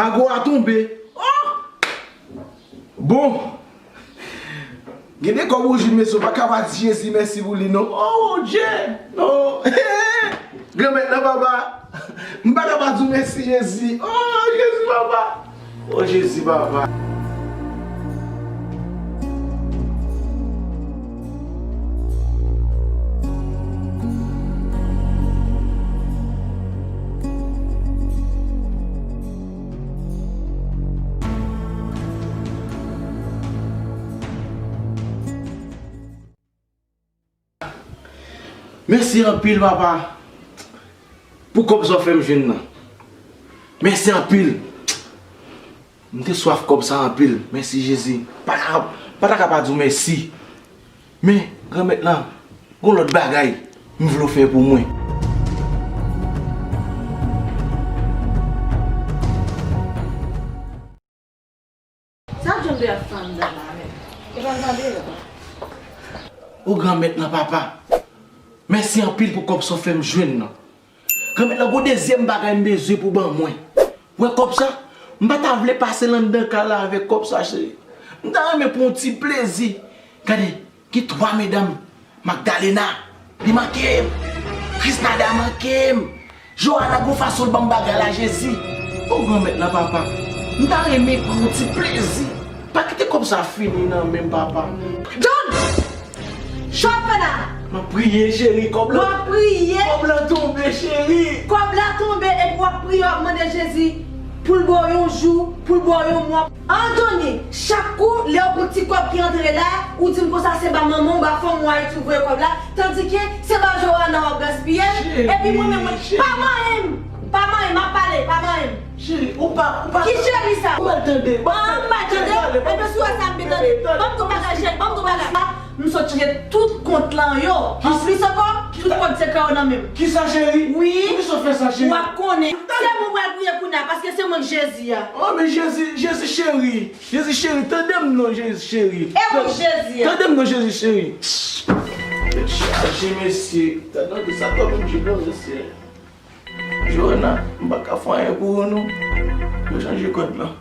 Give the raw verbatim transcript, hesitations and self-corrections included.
Ago a tonbe. Oh! Bon. Gen de kòb ou jwenn, mesye, ou pa ka pa di Jezi mèsi pou li, non. Oh, Bondye! Non. Granmèt nan, papa. M pa ka pa di w mèsi, Jezi. Oh, Jezi, papa. Oh, Jezi, papa. Mèsi anpil, papa, pou kòb sa w fè m jwenn nan. Mèsi anpil. M te swaf kòb sa anpil. Mèsi, Jezi. Pa ta, pa ta ka pa di w mèsi. Men, Granmèt lan, gon lòt bagay m vle w fè pou mwen. Sa John Bey ap fè anndan la menm? E pa m tande non. O Granmèt lan, papa, mèsi anpil pou kòb sa w fè m jwenn nan. Granmèt lan, gon dezyèm bagay m bezwen pou ban mwen. Wè kòb sa? M pa ta vle pase l anndan kay la avèk kòb sa, cheri. M ta renmen pran yon ti plezi. Gade, gen twa medam. Magdalena, li manke m. Krisnada manke m. Joana, gon fason l ban m bagay la, Jezi. O Granmèt lan, papa, m ta renmen pran yon ti plezi. Pa kite kòb sa fini nan men m, papa. John! Sa w ap fè la? M ap priye, cheri, kòb la. W ap priye? Kòb la tonbe, cheri. Kòb la tonbe epi w ap priye, w ap mande Jezi pou l ba w yon jou, pou l ba w yon mwa. Anthony, chak kou lè w gon ti kòb ki antre la, ou di m konsa se ba manman w, ba fanmi w Ayiti w voye kòb la, tandike se ba Joana w ap gaspiye l, epi mwen menm, mwen, pa manyen m, pa manyen m, m ap pale, pa manyen m. Cheri, ou pa, ou pa. Ki cheri sa? Ou mal tande. An, m mal tande? Enben si w wè sa, m byen tande. Ban m di w bagay, cheri, ban m di w bagay. M sot chanje tout kont lan yo. Anplis ankò, tout kòb sekrè yo nan men m. Kisa, cheri? Wi. Poukisa w fè sa, cheri? W ap konnen. Se mwen w pral priye kounye a, paske se mwen k Jezi a. Oh, men Jezi, Jezi cheri. Jezi cheri, tande m non, Jezi cheri. E ou Jezi a. Tande m non, Jezi cheri. Tèt chaje, mesye. Tande sa kòb m jwenn non, mesye. Joana, m pa ka fè anyen pou ou non. Yo chanje kòd lan.